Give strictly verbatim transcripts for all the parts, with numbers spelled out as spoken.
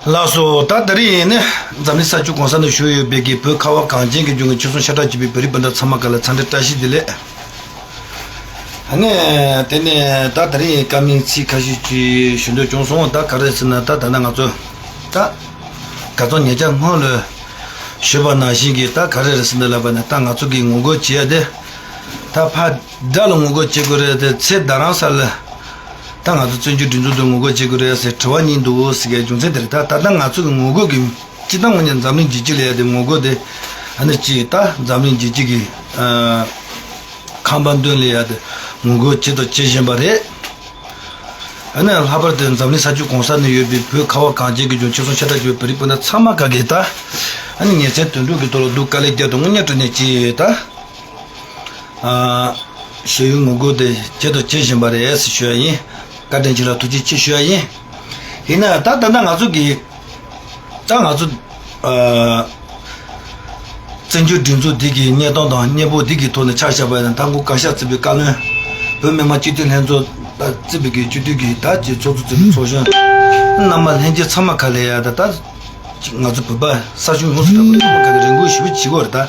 ལགས་སོ། ད་དེ་རིང་ནི་འཛམ་གླིང་ས་ཕྱོགས་གང་ས་ན་བཞུགས་ཡོད་པའི་གི་བོད་ཁ་བ་གངས་ཅན་གྱི་ལྗོངས་ཀྱི་ཆོལ་གསུམ་ཤ་ཁྲག་གཅིག་པའི་བོད་རིགས་སྤུན་ཟླ་ཚང་མ་ག་ལ་འཚམས་འདྲི་བཀྲ་ཤིས་བདེ་ལེགས། ཨ་ནི་དེ་ནས་ད་དེ་རིང་བཀའ་མིན་ཚིག་ཁ་ཤས་ཅིག་ཞུ་འདོད་བྱུང་སོང་། ད་ག་རེ་ཟེར་ན། ད་ད་ནང་ང་ཚོ་ད་ག་ཚོད་ཉེ་ཆར་སྔོན་ལ་ཞུས་པ་ནང་བཞིན་གྱི་ད་ག་རེ་རེད་ཟེར་ན་ལབ་པ་ན། ད་ང་ཚོ་གི་ངོ་རྒོལ་བྱེད་ཡ་དེ་ད་ཕར་དགྲ་ལ་ངོ་རྒོལ་བྱེད་དགོས་རེད་དེ། ཚེ་རྡ་རམ་ས་ལ་ད་ང་ཚོ་བཙན་བྱོལ་སྒྲིག་འཛུགས་དང་ངོ་རྒོལ་བྱེད་དགོས་རེད་ཟེར་དྲི་བ་གཉིས་འདུག་ཟེར་གྱི་རྒྱུ་མཚན་དེ་རེད། ད་ད་ལྟ་ང་ཚོ་གི་ངོ་རྒོལ་གྱི་སྤྱིར་བཏང་ངོས་ནས་འཛམ་གླིང་རྒྱལ་སྤྱི་ལ་ཡ་དེ་ངོ་རྒོལ་དེ། ཨ་ནི་ཅིག་ད་འཛམ་གླིང་རྒྱལ་སྤྱི་གི་ཨ་ཁང་པ་མདུན་ལ་ཡ་དེ་ངོ་རྒོལ་བྱེད་དང་བྱེད་བཞིན་པ་རེད། ཨ་ནི་ལྷག་པར་དུ་འཛམ་གླིང་ས་ཕྱོགས་གང་ས་ནས་ཡོད་པའི་བོད་ཁ་བ་གངས་ཅན་གྱི་ལྗོངས་ཆོལ་གསུམ་ཤ་ཁྲག་གཅིག་པའི་བོད་རིགས་སྤུན་ཟླ་ཚང་མ་ག་གིས་ད་ཨ་ནི་ཉིན་མཚན་དུས་དྲུག་གི་ཐོག་ལ་སྡུག་དཀའ་ལས་བརྒྱབ་དང་། དངོས་གནས་དྲང་གནས་ཅིག་ད་ཨ་ཞི་བའི་ངོ་རྒོལ་དེ་བྱེད་དང་བྱེད་བཞིན་པ་རེད་ཟེར་ཞུ་ཡ་ཡིན། བཀའ་དྲིན་ཆེ་ལ་ཐུགས་རྗེ་ཆེ་ཞུ་ཡ་ཡིན། ཡིན་ན་ད་ད་ལྟ་ང་ཚོ་གི་ད་ང་ཚོ་ཨ་བཙན་བྱོལ་སྒྲིག་འཛུགས་འདི་གི་གནས་སྟངས་དང་གནས་བབ་འདི་གི་ཐོག་ནས་ཆ་བཞག་པ་ཡིན་ན། ད་མགོ་བཀའ་ཤག་བརྩིས་པའི་བཀའ་བློན། བོད་མི་མང་སྤྱི་འཐུས་ལྷན་ཚོགས་ད་བརྩིས་པའི་གི་སྤྱི་འཐུས་ཀྱི་ད་ཀྱི་ཚོགས་གཙོ་བརྩིས་པའི་ཚོགས་གཞོན། རྣམ་པ་ལྷན་རྒྱས་ཚང་མ་ག་ལ་ཡ་ད་ད་ང་ཚོ་བོད་པ་ས་ཆུང་ཡོངས་སུ་གྲགས་པ་ཚང་མ་ག་ལ་རེ་སྐུལ་ཞུ་བ་བྱེད་དགོས་རེད་ད།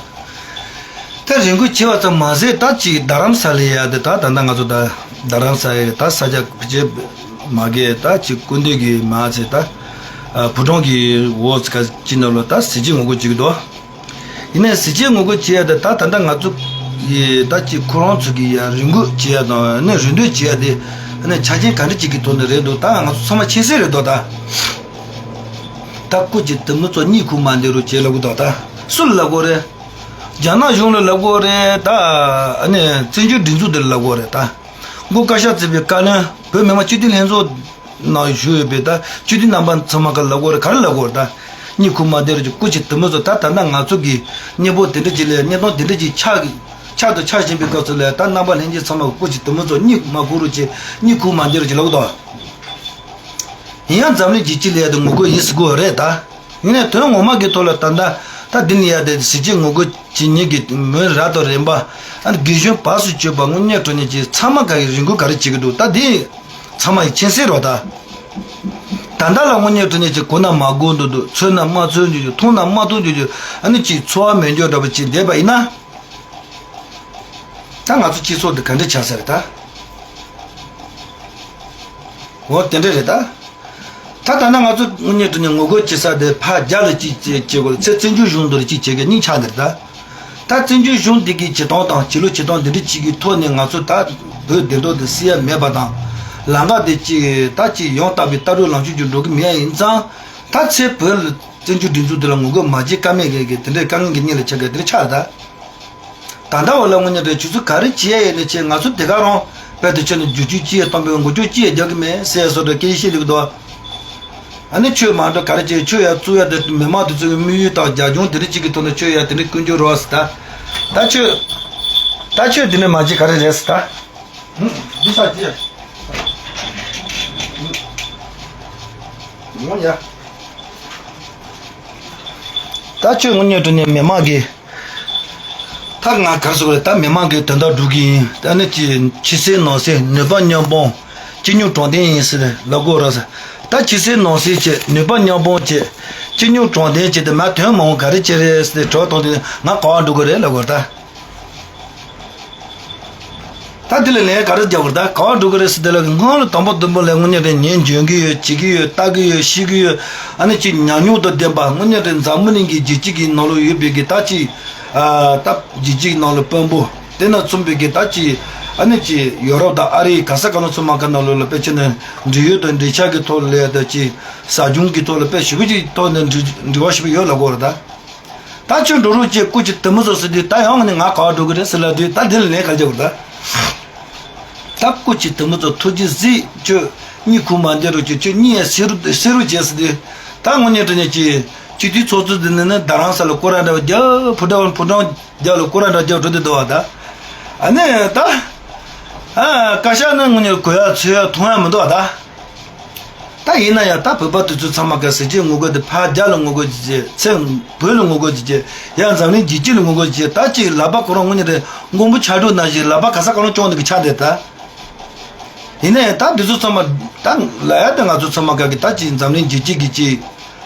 ད་རེ་སྐུལ་བྱས་པ་ཙམ་མ་ཟད། ད་ཅིག་རྡ་རམ་ས་ལ་ཡ་དེ་ད་ད་ལྟ་ང་ཚོ་ད་རྡ་རམ་ས་ཡ་ད་ས་ཆ་ཕལ་ཆེར་མ་གི་ད་ཅིག་སྐུ་མདུན་གྱི་མ་ཚད་ད་ཨ་ཕོ་བྲང་གི་འོག་ཙི་ག་ཅིག་ནང་ལ་ད་གཟི་བརྗིད་ངོ་རྒོལ་བྱེད་ཀྱི་འདུག། ཡིན་ནའི་གཟི་བརྗིད་ངོ་རྒོལ་བྱེད་ཡ་དེ་ད་ད་ལྟ་ང་ཚོ་ཡི་ད་ཅིག་ཁོ་རང་ཚོ་གི་ཡ་རེ་སྐུལ་བྱེད་ཡ་དང་ནི་རེ་འདུན་བྱེད་ཡ་དེ་ནི་ཆ་རྐྱེན་ག་འདྲ་ཅིག་གི་ཐོག་ནས་རེད་འདུག། ད་ང་ཚོ་ཚང་མ་མཁྱེན་གསལ་རེད་འདུག་ད། ད་སྐུ་མཁྱེན་དེ་མོ་ཚོ་གཉིད་ཁུག་མ་བདེ་རུ་བྱེད་ལབ་གི་འདུག། ད་སུ་ལ་ལབ་དགོས་རེད། རྒྱ་ནག་གཞུང་ལ་ལབ་དགོས་རེད་ད། ཨ་ནི་བཙན་བྱོལ་སྒྲིག་འཛུགས་འདི་ལ་ལབ་དགོས་རེད་ད། མགོ་བཀའ་ཤག་བརྩིས་པའི་བཀའ་བློན། བོད་མི་མང་སྤྱི་འཐུས་ལྷན་ཚོགས་ནང་བཞུགས་ཡོད་པའི་ད་སྤྱི་འཐུས་རྣམ་པ་ཚང་མ་ག་ལ་ལབ་དགོས་རེད། ག་རེ་ལབ་དགོས་རེད་ད། གཉིད་ཁུག་མ་བདེ་རུ་ཅིག་སྐུ་མཁྱེན་དེ་མོ་ཚོ། ད་ད་ལྟ་ང་ཚོ་གི་གནས་བབ་དེ་འདྲ་ཅིག་ལ་གནས་སྟངས་དེ་འདྲ་ཅིག་ཆགས་ཆགས་དང་ཆགས་བཞིན་པའི་སྐབས་སུ་ལ། ད་རྣམ་པ་ལྷན་རྒྱས་ཚང་མ་གི་སྐུ་མཁྱེན་དེ་མོ་ཚོ་གཉིད་མ་ཁུག་རུ་ཅིག་གཉིད་ཁུག་མ་བདེ་རུ་ཅིག་ལབ་གི་འདུག། ཡིན་ཡང་འཛམ་གླིང་རྒྱལ་སྤྱི་ལ་ཡ་དེ་ངོ་རྒོལ་ཡིན་ཟེར་དགོས་རེད་ད། ཡིན་ནའི་དོན་ངོ་མ་གི་ཐོག་ལ་ད་ལྟ་ད་འདི་ནས་ཡ་དེ་གཟི་བརྗིད་ངོ་རྒོལ་བྱེད་མཁན་གྱི་མི་རབས་དང་རིམ་པ། ཨ་ནི་རྒན་གཞོན་བར་སུ་གཅོད་པ་དངོས་གནས་དྲང་གནས་ཀྱི་ཚང་མ་ག་གི་རེ་སྐུལ་ག་རེ་བྱེད་ཀྱི་འདུག། ད་འདི་ཚང་མ་ཡི་མཁྱེན་གསལ་རེད་ད། ད་ལྟ་ལ་དངོས་གནས་དྲང་གནས་ཀྱི་གོ་ན་མ་གོ་འདུག་འདུག། ཚོར་ན་མ་ཚོར་འདུག་འདུག། མཐོང་ན་མ་མཐོང་འདུག་འདུག། ཨ་ནི་ཅིག་ཚོར་བ་མེད་འཇོག་འདྲ་པོ་ཅིག་བསྡད་པ་ཡིན་ན། ད་ང་ཚོ་སྤྱི་ཚོགས་འདི་ག་འདྲ་ཆགས་ས་རེད་ད། འོ་དེ་འདྲ་རེད་ད། ད་ད་ནང་ང་ཚོ་དངོས་གནས་དྲང་གནས་ངོ་རྒོལ་བྱེད་ས་དེ་ཕར་རྒྱ་ལ་གཅིག་བྱེད་བྱེད་དགོས། ཚེ་བཙན་བྱོལ་གཞུང་འདི་ལ་གཅིག་བྱེད་མཁན་གཉིས་ཆགས་འདིར་ད། ད་བཙན་བྱོལ་གཞུང་འདི་གི་བྱེད་སྟངས་དང་བྱེད་ལུགས་བྱེད་སྟངས་འདི་འདྲ་གཅིག་གི་ཐོག་ནས་ང་ཚོ་ད་བོད་བདེན་དོན་དེ་སེལ་ཡ་མེད་པ་དང་། ལམ་ཁ་དེ་གཅིག་ད་གཅིག་ཡང་དག་པའི་ལྟ་གྲུབ་ལངས་ཕྱོགས་ཀྱི་འགྲོ་གི་མེད་ཡ་ཡིན་ཙང་། ད་ཚེ་བོད་ལ་བཙན་བྱོལ་སྒྲིག་འཛུགས་འདི་ལ་ངོ་རྒོལ་མ་བྱེད་ཀ་མེད་མཁན་གྱི་དེ་འདྲའི་དཀའ་ངལ་གྱི་གཉིས་ལ་ཆགས་མཁན་དེ་འདྲ་ཆགས་ད། ད་ལྟ་བ་ལ་དངོས་གནས་དྲང་ཁྱོད་ཚོ་ག་རེ་བྱེད་ཡ་ཡིན་ནི་བྱེད། ང་ཚོ་དེ་ག་རང་བལ་དུ་ཆོད་ནས་རྒྱུག་ཆུ་ཅི་ཡང་གཏོང་པའི་མགོ་ལྕོག་ཅི་ཡང་རྒྱག་གི་མེད་ཟེར་ཡ་བཟོ་འདྲ་སྐད་ཆ་བཤད་ལུགས་འདུག། ཨ་ནི་ཆོས་མ་འགྲོ་ག་རེ་བྱེད། ཆོས་ཡ་བཙུགས་ཡ་དེ་མི་མང་དེ་ཚོ་གི་དམིགས་ཡུལ་དང་རྒྱབ་ལྗོངས་དེ་འདྲ་གཅིག་གི་ཐོག་ནས་ཆོས་ཡ་དེ་འདྲ་ཀུན་སྤྱོད་རོགས་ཟེར་ད། ད་ཆོས་ད་ཆོས་དེ་འདྲ་མ་བྱེད་ག་རེ་རེད་ཟེར་ད། འདི་ས་ཅི་ངོ་ཡ། ད་ཆོས་དངོས་གནས་དྲང་གནས་མི་མང་གི་ད་ང་གར་སོང་རེད། ད་མི་མང་གི་དོན་དག་སྒྲུབ་ཀྱི་ཡིན། ད་ནི་ཅི་ཕྱི་གསལ་ནང་གསལ་ནུས་པ་མཉམ་སྤུངས་སྤྱི་སྙོམས་དྲང་བདེན་ཡིན་ཟེར་ལབ་དགོས་ར་ཟེར། ད་ཕྱི་གསལ་ནང་གསལ་བྱས་ནུས་པ་མཉམ་སྤུངས་བྱས་སྤྱི་སྙོམས་དྲང་བདེན་བྱས་ཏེ་མ་དོན་མང་པོ་ག་རེ་བྱས་རེད་ཟེར་ཏེ་དྲི་བ་གཏོང་དུས་ང་ག་པར་འགྲོ་དགོས་རེད་ལབ་དགོས་རེད་ད། ད་འདི་ལ་ལན་ག་རེ་རྒྱག་དགོས་རེད། ད་ག་པར་འགྲོ་གི་རེད་ཟེར་དེ་ལ་སྔོན་ལ་དང་པོ་དུམ་བུ་ལ་དངོས་གནས་རེད། ཉན་འཇོན་གི་ཡོད། བྱེད་ཀྱི་ཡོད། ལྟ་གི་ཡོད། ཤེས་ཀྱི་ཡོད། ཨ་ནི་ཅིག་ཉམས་མྱོང་དང་ལྡན་པ་དངོས་གནས་རེད། འཛམ་བུ་གླིང་གི་རྒྱལ་སྤྱི་གི་ནང་ལོགས་ཡོད་པའི་གི་ད་ཅིག་ཨ་ད་རྒྱལ་སྤྱི་གི་ནང་ལོགས་དཔོན་པོ་དེ་ན་མཚོན་པའི་གི་ད་ཅིག་ཨ་ནི་ཅིག་ཡོ་རོབ་དང་ཨ་རི་ག་ས་ག་ལ་ཚོ་མ་ག་ནང་ལོགས་ལ་དཔེ་ཆ་ནས་འབྲེལ་ཡོད་དང་འབྲེལ་ཆགས་ཀྱི་ཐོག་ལ་ད་ཅིག་ཟབ་སྦྱོང་གི་ཐོག་ལ་དཔེ་ཞེ་པོ་ཅིག་ཐོག་ནས་འབྲེལ་འབྲེལ་བ་ཞེ་པོ་ཡོད་ལབ་དགོས་རེད་ད། ད་ཁྱོད་འགྲོ་རོགས་བྱེད། སྐུ་མཁྱེན་དེ་མོ་ཚོ་ཟེར་དུས་ད་ཡང་ནས་ང་ག་པར་འགྲོ་གི་རེད་ཟེར་ལབ་དུས་ད་འདི་ལ་ལན་ག་རེ་རྒྱག་དགོས་རེད་ད། ད་སྐུ་མཁྱེན་དེ་མོ་ཚོ་ཐུགས་རྗེ་གཟིགས། ཁྱོད་གཉིད་ཁུག་མ་བདེ་རོགས་བྱེད། ཁྱོད་གཉིད་ཡང་སད་རོགས་སད་རོགས་བྱེད་ཟེར་དུས་ད་དངོས་གནས་དྲང་གནས་ཀྱི་སྤྱི་འཐུས་ཚོགས་གཙོ་འདི་ནས་ནི་རྡ་རམ་ས་ལ་སྐོར་ར་འདྲ་བ་རྒྱབ། ཕོ་བྲང་ཕོ་བྲང་རྒྱབ་ལ་སྐོར་ར་འདྲ་རྒྱབ་འགྲོ་དུས་འདུག་བ་ད། ཨ་ནི་ད་ཨ་བཀའ་ཤག་ནི་དངོས་གནས་གོ་ཡ་ཚོད་ཡ་མཐོང་ཡ་མི་འདུག་བ་ད། ད་ཡིན་ན་ཡང་ད་བོད་པ་དེ་ཚོ་ཚང་མ་ག་ཟེར་གྱི་ངོ་རྒོལ་དེ་ཕར་རྒྱ་ལ་ངོ་རྒོལ་བྱེད་ཅེས། ཚེ་བོད་ལ་ངོ་རྒོལ་བྱེད་ཅེས། ཡང་འཛམ་གླིང་རྒྱལ་སྤྱི་ལ་ངོ་རྒོལ་བྱེད་ཅེས། ད་ཅིག་ལག་པ་ཁོ་རང་དངོས་གནས་རེད། མགོན་པོ་ཕྱག་དྲུག་ནང་བཞིན་ལག་པ་ག་ས་ག་ལ་བརྐྱངས་ནས་གི་ཆགས་བསྡད་ད། ཡིན་ན་ཡང་ད་འདི་ཚོ་ཚང་མ་ད་ལ་ཡ་ད་ང་ཚོ་ཚང་མ་ག་གི་ད་ཅིག་འཛམ་གླིང་རྒྱལ་སྤྱི་གི་ཅིག་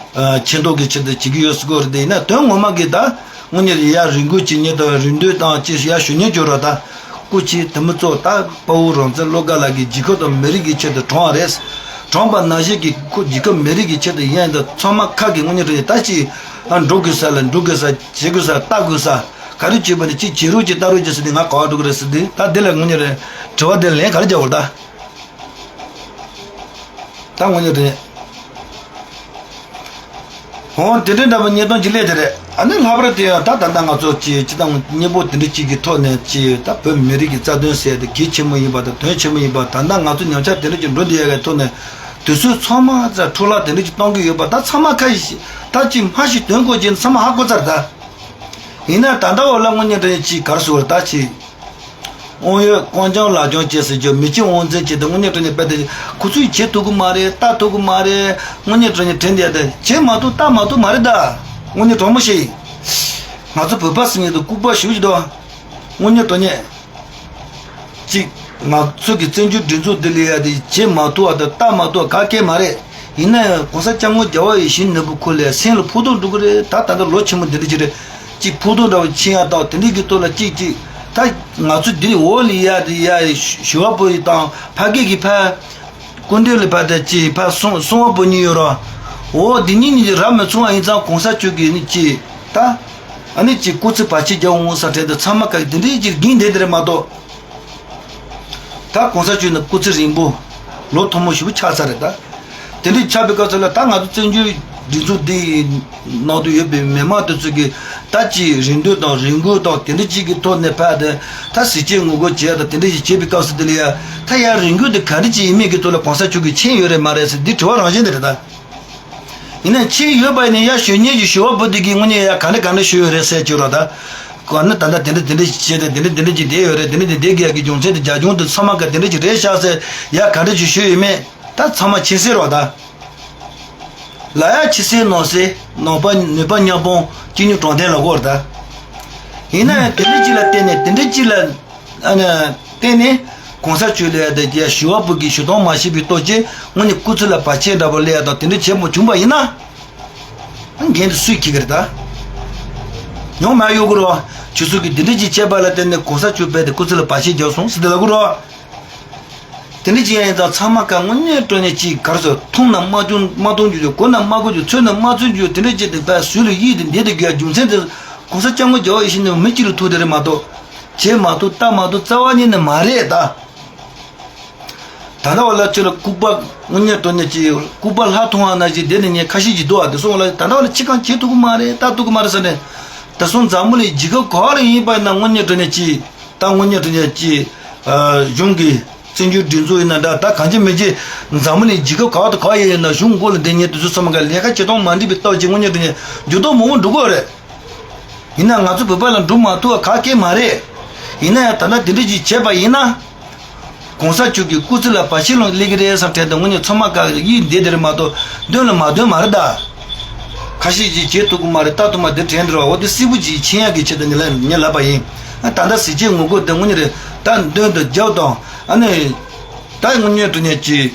ཆེ་མདོག་གི་ཆེད་དུ་བྱེད་ཀྱི་ཡོད་ཟེར་གོ་རེད་དེ། ཡིན་ན་དོན་ངོ་མ་གི་ད་དངོས་གནས་ཡ་རིང་པོ་ཅིག་ཉེ་དུ་རིང་འདོད་དང་ཅི་ཡ་ཞུ་ཉེ་འཇོག་ར་ད་སྐུ་ཅི་དེ་མི་གཙོ་ད་དཔའ་བོ་རང་བཙན་བློ་དགའ་ལགས་ཀྱིས་རྒྱལ་ཁབ་དང་མི་རིགས་ཀྱི་ཆེད་དུ་གྲོངས་པ་རེད། གྲོངས་པ་ནང་བཞིན་གྱི་ཁོ་རྒྱལ་ཁབ་མི་རིགས་ཀྱི་ཆེད་དུ་ཡིན་ཡང་ད་ཚང་མ་ཁ་གི་དངོས་གནས་རེད། ད་ཅི་ཨ་འགྲོ་དགོས་ས་ལ་འགྲོ་དགོས་ས་བྱེད་དགོས་ས་ལྟ་དགོས་ས་ག་རེ་བྱེད་པ་ནི་ཅི་བྱེད་རོགས་ཅི་ལྟ་རོགས་ཅི་ཟེར་ཏེ་ང་ག་བ་འགྲོ་གི་རེད་ཟེར་ཏེ། ད་དེ་ལ་དངོས་གནས་རེད་དྲི་བ་དེ་ལན་ག་རེ་རྒྱག་དགོས་རེད་ད། ད་དངོས་གནས་རེད། འོ་དེ་འདྲའི་འདྲ་པོ་བརྙན་ཐུང་ཅིག་སླེབས་དེ་རེད། ཨ་ནི་ལྷག་པར་དུ་ཡང་ད་ད་ལྟ་ང་ཚོ་ཅིག་སྤྱི་བཏང་མཉེས་པོ་དེ་འདྲ་ཅིག་གི་ཐོག་ནས་ཅིག་ད་བོད་མི་རིགས་ཀྱི་རྩ་དོན་ཟེར་དེ་གལ་ཆེན་པོ་ཡིན་པ་དང་དོན་ཆེན་པོ་ཡིན་པ། ད་ལྟ་ང་ཚོ་ཉམས་ཆག་དེ་འདྲ་ཅིག་འགྲོ་བསྡད་ཡ་གི་ཐོག་ནས་དུས་ཚོད་ཚང་མ་ཙམ་འཕྲོ་བརླག་དེ་འདྲ་ཅིག་གཏོང་གི་ཡོད་པ་ད་ཚང་མ་ཁ་ཡི་ད་ཅིག་སྨྲ་ཤེས་དོན་གོ་ཅིག་ཚང་མ་ཧ་གོ་ཚར་ད། ཡིན་ན་ད་ལྟ་འོ་ལ་དངོས་གནས་དྲན་ཅིག་གར་སོང་བ་ད་ཅིག་དབང་ཡོད་རྐང་འཇམ་ལག་འཇམ་བྱས་ཟེར་རྒྱུ་མི་གཅིག་དབང་འཛིན་བྱས་ཏེ་དངོས་གནས་དྲང་གནས་དཔེ་དེ་ཁོ་ཚོས་བྱེད་ཐུབ་ཀྱི་མ་རེད། ལྟ་ཐུབ་ཀྱི་མ་རེད། དངོས་གནས་དྲང་གནས་དྲན་བསྡད་དེ་བྱེད་མ་ཐུབ་ལྟ་མ་ཐུབ་མ་རེད་ད། དངོས་གནས་དྲང་མོ་ཞིག་ང་ཚོ་བོད་པ་ཟེར་མཁན་དེ་ལྐུགས་པ་ཞེ་པོ་ཅིག་འདུག་དངོས་གནས་དྲང་གནས་ཅིག་ང་ཚོ་གི་བཙན་བྱོལ་སྒྲིག་འཛུགས་འདི་ལ་ཡ་དེ་བྱེད་མ་ཐུབ་པ་དང་ལྟ་མ་ཐུབ་པ་ག་གེ་མ་རེད། ཡིན་ན་ཡང་༸གོང་ས་༸སྐྱབས་མགོན་རྒྱལ་བ་ཡིད་བཞིན་ནོར་བུ་ཁོ་ལ་སེམས་ལ་ཕོག་ཐུག་འགྲོ་གི་རེད། ད་ད་ལྟ་ལོ་ཆེན་མོ་འདི་འདྲ་ཅིག་རེད། ཅིག་ཕོག་ཐུག་འདྲ་བོ་ཕྱིན་ཡ་ད་དེ་འདྲའི་གི་ཐོག་ལ་ཅིག་ཅིག་ད་ང་ཚོ་འདི་འོག་ལ་ཡ་དེ་ཡ་ཞི་བ་བོད་དང་ཕ་སྐད་ཀྱི་ཕ་སྐུ་མདུན་ལ་ཕ་དེ་ཅིག་ཕ་སྲུང་སྲུང་བ་བོད་གཉིས་ཡོད་ར། འོ་འདི་གཉིས་གཉིས་ཀྱི་རབ་མི་མཚུངས་པ་ཡིན་ཙང་༸གོང་ས་མཆོག་གིས་ནི་ཅིག་ད་ཨ་ནི་ཅིག་སྐུ་ཚེ་བར་ཆད་རྒྱག་འོང་ས་དྲན་དུ་ཚང་མ་ག་གི་འདི་འདྲའི་ཅིག་འགྱིང་བསྡད་དེ་རེད་མ་གཏོགས། ད་༸གོང་ས་མཆོག་ནི་སྐུ་ཚེ་རིང་པོ་ལོ་མཐོ་མོ་ཞེ་པོ་ཆགས་ཚར་རེད་ད། དེ་འདྲའི་ཆགས་པའི་སྐབས་སུ་ལ་ད་ང་ཚོ་བཙན་བྱོལ་སྒྲིག་འཛུགས་འདིའི་ནང་དུ་ཡོད་པའི་མི་མང་དེ་ཚོ་གིས་ད་ཅིག་རེ་འདུན་དང་རེ་སྐུལ་དང་དེ་འདྲ་ཅིག་གི་ཐོག་ནས་ཕར་དེ་ད་ཟས་བཅད་ངོ་རྒོལ་བྱས་དང་དེ་འདྲ་ཞིག་བྱེད་པའི་སྐབས་སུ་དེ་ལ་ཡ་ད་ཡ་རེ་སྐུལ་དེ་ག་འདྲ་ཅིག་ཡིན་མིན་གྱི་ཐོག་ལ་༸གོང་ས་མཆོག་གིས་མཁྱེན་ཡོད་རེད་མ་རེད་ཟེར་འདི་དྲི་བ་རང་བཞིན་དེ་རེད་ད། ཡིན་ན་ཁྱེད་ཡོད་པ་ཡིན་ན་ཡ་ཞུ་མཁན་གྱི་ཞུ་བ་པོ་དེ་གིས་དངོས་གནས་ཡ་ག་འདྲ་ག་འདྲ་ཞུས་ཡོད་རེད་ཟེར་གྱི་རོགས་ད། ག་ནི་ད་ལྟ་དེ་འདྲ་དེ་འདྲ་ཞིག་བྱས་ཏེ་དེ་འདྲ་དེ་འདྲ་ཅིག་བསྡད་ཡོད་རེད། དེ་འདྲ་དེ་བསྡད་དགོས་ཡ་གི་རྒྱུ་མཚན་དེ་རྒྱ་གཞུང་དེ་ཚང་མ་ག་དེ་འདྲ་ཅིག་རེད་ཤག་ཟེར་ཡ་ག་འདྲ་ཅིག་ཞུས་ཡོད་མེད་ད་ཚང་མ་མཁྱེན་གསལ་རོགས་ད། ལ་ཡ་ཕྱི་གསལ་ནང་གསལ་ནང་པ་ནུས་པ་མཉམ་སྤུངས་ཅི་ནུས་དྲང་བདེན་ལ་གོ་ར་ད། ཡིན་ན་ཡང་དེ་འདྲ་ཅིག་ལ་བརྟེན་ནས་དེ་འདྲ་ཅིག་ལ་ཨ་ནི་བརྟེན་ནས་༸གོང་ས་མཆོག་ལ་ཡ་དེ་རྒྱ་ཞུ་བ་པོ་གིས་ཞུ་སྟངས་མ་ཤེས་པའི་སྟོབས་ཀྱིས་དངོས་གནས་སྐུ་ཚེ་ལ་བར་ཆད་འདྲ་པོ་སླེབས་ཡ་དང་དེ་འདྲ་བྱེད་མ་བྱུང་པ་ཡིན་ན། འགན་དེ་སུས་འཁྱེར་གི་རེད་ད། ཉོག་མ་གཡོག་གི་རོ། ཁྱོད་ཚོ་གིས་འདི་འདྲ་ཅིག་བྱས་པ་ལ་བརྟེན་ནས་༸གོང་ས་མཆོག་རྦད་དེ་སྐུ་ཚེ་ལ་བར་ཆད་རྒྱག་སོང་ཟེར་ཏེ་ལབ་གི་རོ། དེ་འདྲ་ཅིག་ཡིན་ཙང་ཚང་མ་ག་དངོས་གནས་དྲང་གནས་ཅིག་གར་སོ་མཐོང་ན་མ་བྱུང་མ་མཐོང་རྒྱུ་རྒྱུ་གོ་ན་མ་གོ་རྒྱུ་ཚོས་ན་མ་ཚོས་རྒྱུ་དེ་འདྲ་ཅིག་དེ་ལྟར་ཟུར་ལ་གཡུག་དེ་འདི་དེ་དགོས་རྒྱུ་མཚན་དེ་༸གོང་ས་༸སྐྱབས་མགོན་རྒྱལ་བ་ཡིད་བཞིན་ནོར་བུ་མི་གཅིག་ལ་ཐུག་དེ་རེད་མ་གཏོགས། བྱེད་མ་ཐུབ་ལྟ་མ་ཐུབ་རྩ་བ་ཉིད་ནས་མ་རེད་ད། ད་ལྟ་བ་ལ་ཁྱོད་ལ་ལྐུགས་པ་དངོས་གནས་དྲང་གནས་ཀྱི་ལྐུགས་པ་ལྷ་མཐོང་བ་ན་ཞིག་བསྡད་ནས་ཉན་ཁ་ཤས་ཀྱིས་འདུག་ཨ། དེ་སོང་ལ་ད་ལྟ་བ་ལ་ཅི་གང་བྱེད་ཐུབ་ཀྱི་མ་རེད་ལྟ་ཐུབ་ཀྱི་མ་རེད་ཟེར་ནས། ད་སོང་འཛམ་བུ་གླིང་རྒྱལ་ཁབ་ག་རེ་ཡིན་པ་ཡིན་ན་དངོས་གནས་དྲང་གནས་ཀྱི་ད་དངོས་གནས་དྲང་གནས་ཀྱི་གཞུང་གི་བཙན་བྱོལ་སྒྲིག་འཛུགས་ཡིན་ན་འདྲ་ད་གང་ཅི་མིན་ཅི་འཛམ་བུ་གླིང་རྒྱལ་ཁབ་ག་བ་དང་ག་བ་ཡིན་ན་གཞུང་འགོ་ལ་བསྡད་མཁན་དེ་ཚོ་ཚང་མ་ག་ལས་ཀ་བྱེད་སྟངས་མ་འགྲིག་པའི་སྟབས་ཀྱིས་དངོས་གནས་དྲང་གནས་འགྱུར་ལྡོག་མང་པོ་འགྲོ་གི་རེད། ཡིན་ན་ང་ཚོ་བོད་པ་ལ་འགྲོ་མ་ཐུབ་པ་ག་གེ་མ་རེད། ཡིན་ན་ཡང་ད་ལྟ་འདི་འདྲ་ཅིག་བྱས་པ་ཡིན་ན། གོང་ས་མཆོག་གི་སྐུ་ཚེ་ལ་བར་ཆད་ལོང་སླེབས་ཀྱི་རེད་བསམ་དྲན་དང་དངོས་གནས་ཚང་མ་ག་ཡིད་འདི་འདི་རེད་མ་གཏོགས་འདོན་ལ་མ་འདོན་མ་རེད་ད། ཁ་ཤས་ཀྱིས་བྱེད་ཐུབ་ཀྱི་མ་རེད་ལྟ་ཐུབ་མ་འདི་དྲན་འདི་ར་འོ་དེ་སིལ་བུ་ཅིག་ཆེན་ཡག་གི་ཆེད་དུ་ངས་ལབ་ངས་ལབ་པ་ཡིན། ད་ལྟ་ཟས་བཅད་ངོ་རྒོལ་དེ་དངོས་གནས་རེད་ད་འདོན་དུ་རྒྱབ་དང་ཨ་ནི། ད་དངོས་གནས་དྲང་གནས་ཀྱི།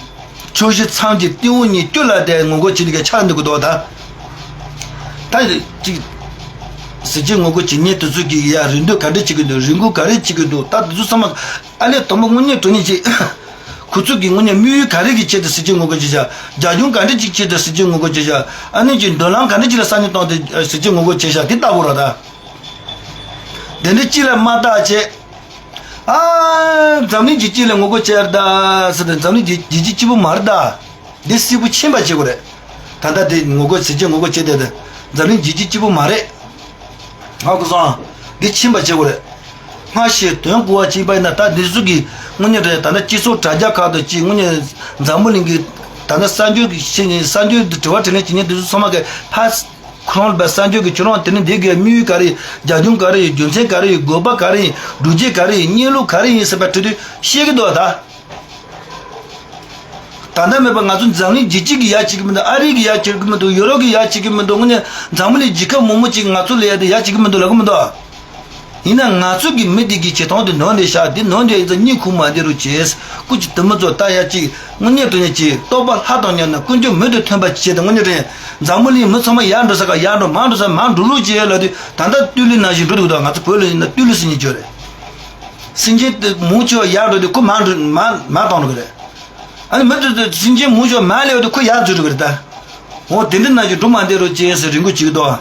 ཕྱོགས་བཞི་མཚམས་ཀྱི་ལྟེ་བ་གཉིས་བཅུ་ལ་དེ་ངོ་རྒོལ་བྱེད་ཀྱི་ཆགས་འདུག་གི་འདུག་ད། ད་ཅིག་ཟས་བཅད་ངོ་རྒོལ་བྱེད་མཁན་དེ་ཚོ་གི་ཡ་རེ་འདུན་ག་འདྲ་བྱེད་ཀྱི་འདུག་རེ་སྐུལ་ག་རེ་བྱེད་ཀྱི་འདུག་ད་དེ་ཚོ་ཚང་མ་ཨ་ལས་དང་པོ་དངོས་གནས་དྲང་གནས་ཀྱི་ཁོ་ཚོ་གི་དངོས་གནས་དམིགས་ཡུལ་ག་རེ་གི་ཆེད་དུ་ཟས་བཅད་ངོ་རྒོལ་བྱེད་བྱ། རྒྱ་གཞུང་ག་འདྲ་ཅིག་ཆེད་དུ་ཟས་བཅད་ངོ་རྒོལ་བྱེད་བྱ། ཨ་ནི་ཀྱི་མདུན་ལམ་ག་འདྲ་ཅིག་ལ་ས་ཉིན་བཏང་སྟེ་ཟས་བཅད་ངོ་རྒོལ་བྱེད་བྱ་དེ་ལྟ་བུ་ར་ད། དེ་འདྲ་ཅིག་ལ་མ་བརྟག་བྱས། ཨ། འཛམ་གླིང་རྒྱལ་སྤྱི་ལ་ངོ་རྒོལ་བྱས་ར་ད་ཟེར་ཏེ་འཛམ་གླིང་རྒྱལ་རྒྱལ་སྤྱི་གཅིག་པུ་མ་རེད་ད། འདི་སིལ་བུ་ཕྱིན་པ་བྱེད་དགོས་རེད། ད་ལྟ་དེ་ངོ་རྒོལ་ཟས་བཅད་ངོ་རྒོལ་བྱས་ཏེ་འཛམ་གླིང་རྒྱལ་སྤྱི་གཅིག་པུ་མ་རེད། ཧ་གོ་སོང་། འདི་ཕྱིན་པ་བྱེད་དགོས་རེད། སྔ་ཕྱི་དོན་གོ་བ་གཅིག་པ་ཡིན་ན་ད་འདི་ཚོ་གི་དངོས་གནས་རེད་ད་ལྟ་སྤྱི་ཚོགས་དྲ་རྒྱ་ཁག་ཏུ་གཅིག་དངོས་གནས་འཛམ་བུ་གླིང་གི་ད་ལྟ་གསར་འགྱུར་གྱི་ཤེས་ནས་གསར་འགྱུར་དུ་དྲི་བ་དྲིས་ལན་བྱེད་མཁན་འདི་ཚོ་ཚང་མ་གི་ཕ། ཁོ་རང་ལ་བསམ་རྒྱུ་གི་ཁྱོད་རང་དེ་ནི་འདི་གའི་དམིགས་ཡུལ་ག་རེ་ཡིན། རྒྱབ་ལྗོངས་ག་རེ་ཡིན། རྒྱུ་མཚན་ག་རེ་ཡིན། དགོས་པ་ག་རེ་ཡིན། སྒྲུབ་བྱེད་ག་རེ་ཡིན། གནས་ལུགས་ག་རེ་ཡིན་ཟེར་བ་དྲི་དུས་ཤེས་ཀྱི་འདུག་ད། ད་ལྟ་མེད་པ་ང་ཚོ་འཛམ་གླིང་རྒྱལ་སྤྱི་གི་ཡ་བྱེད་ཀྱི་མི་འདུག་ཨ་རི་གི་ཡ་བྱེད་ཀྱི་མི་འདུག་ཡོ་རོབ་གི་ཡ་བྱེད་ཀྱི་མི་འདུག་དངོས་གནས་འཛམ་བུ་གླིང་རྒྱལ་ཁབ་མང་པོ་ཅིག་ང་ཚོ་ལ་ཡ་དེ་ཡ་བྱེད་ཀྱི་མི་འདུག་ལབ་ཀྱི་མི་འདུག་ཡིན་ན་ང་ཚོ་གི་མི་དེ་གི་བྱེད་སྟངས་དེ་ནོར་ནས་བཞག་དེ་ནོར་འདི་ཡིན་ཙང་གཉིད་ཁུག་མ་བདེ་རུ་བྱས། སྐུ་མཁྱེན་དེ་མི་ཚོ་ད་ཡ་གཅིག་དངོས་གནས་དྲང་གནས་ཀྱི་རྟོགས་པ་ལྷ་དང་མཉམ་ན་ཀུན་སྤྱོད་མི་དང་མཐུན་པ་བྱས་ཏེ། དངོས་གནས་དྲང་གནས་འཛམ་བུ་གླིང་མི་ཚང་མ་ཡར་འགྲོ་ས་ག་ཡར་འགྲོ། མར་འགྲོ་ས་མར་འགྲོ་རོགས་བྱས་ལབ་དུས། ད་ལྟ་ཏུ་ལི་ནང་བཞིན་འགྲོ་འདུག་ད་ང་ཚོ་བོད་ལ་ཡིན་ན་ཏུ་ལི་སེང་གེ་ཅོ་རེད། སེང་གེ་དེ་མུ་ཆོ་ཡར་འགྲོ་དུས་ཁོ་མར་འགྲོ་མར་མར་བཏང་འགྲོ་གི་རེད། ཨ་ནི་མི་དེ་དེ་སེང་གེ་མུ་ཆོ་མར་སླེབས་དུས་ཁོ་ཡར་འཛུལ་འགྲོ་གི་རེད་ད། འོ་དེ་འདྲ་ནང་བཞིན་འགྲོ་མ་བདེ་རུ་བྱས་ཟེར་རེ་སྐུལ་བྱེད་ཀྱི་འདུག་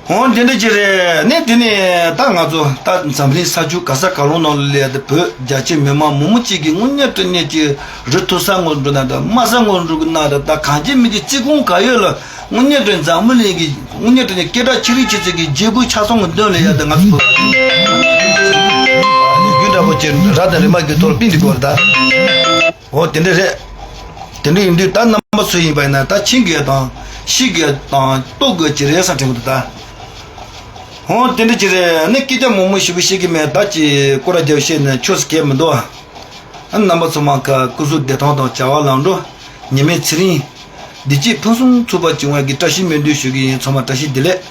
འོ་དེ་འདྲ་ཅིག་རེད། ནས་དེ་ནས་ད་ང་ཚོ་ད་འཛམ་གླིང་ས་ཆུ་ག་ས་ག་ལུང་ནང་ལ་སླེབས་ཏེ་བོད་རྒྱ་ཆེ་མི་མང་མང་པོ་ཅིག་གིས་དངོས་གནས་དྲང་གནས་ཀྱི་རི་མཐོ་ས་ངོ་འགྲོ་ན་ད་དམའ་ས་ངོ་འགྲོ་གི་ན་ད། ད་གང་ཅི་མི་ཅི་རྩིས་ཁུངས་ག་ཡོད་ལ། དངོས་གནས་དྲང་འཛམ་བུ་གླིང་གི་དངོས་གནས་དྲང་གནས་སྐད་གྲགས་ཆེ་རིགས་ཆེ་ཚད་ཀྱི་རྒྱལ་ཁབ་ཆ་ཚང་གི་མདུན་ལ་ཡ་ད་ང་ཚོ་བོད་པ་རྒྱུ་འདྲ་པོ་ཅིག་ར་དང་རི་མ་གི་ཐོག་ལ་པིན་དེ་དགོས་རེད་ད། འོ་དེ་འདྲ་རེད། དེ་འདྲ་ཡིན་དུས་ད་རྣམ་པ་ཚོ་ཡིན་པ་ཡིན་ན་ད་ཕྱི་དགོས་དང་ཕྱི་དགོས་དང་ལྟོ་དགོས་ཀྱི་རེད་བསམ་དྲན་གི་འདུག་ད། འོ་དེ་འདྲ་ཅིག་རེད། ནི་སྐད་ཆ་མང་མང་ཞེ་པོ་བཤད་གི་མེད། ད་ཅིག་སྐོར་ར་རྒྱབ་བཤད་ནས་ཆོས་སུ་གལ་མི་འདུག་ཨ་རྣམ་པ་ཚོ་མ་ཁ་སྐུ་གཟུགས་བདེ་ཐང་དང་བྱ་བ་ལམ་འགྲོ། ཉི་མའི་ཚེ་རིང་བདེ་སྐྱིད་ཕུན་སུམ་ཚོགས་པ་བྱུང་བ་གི་བཀྲ་ཤིས་སྨོན་འདུན་ཞུ་གི་ཡིན། ཚང་མ་བཀྲ་ཤིས་བདེ་ལེགས།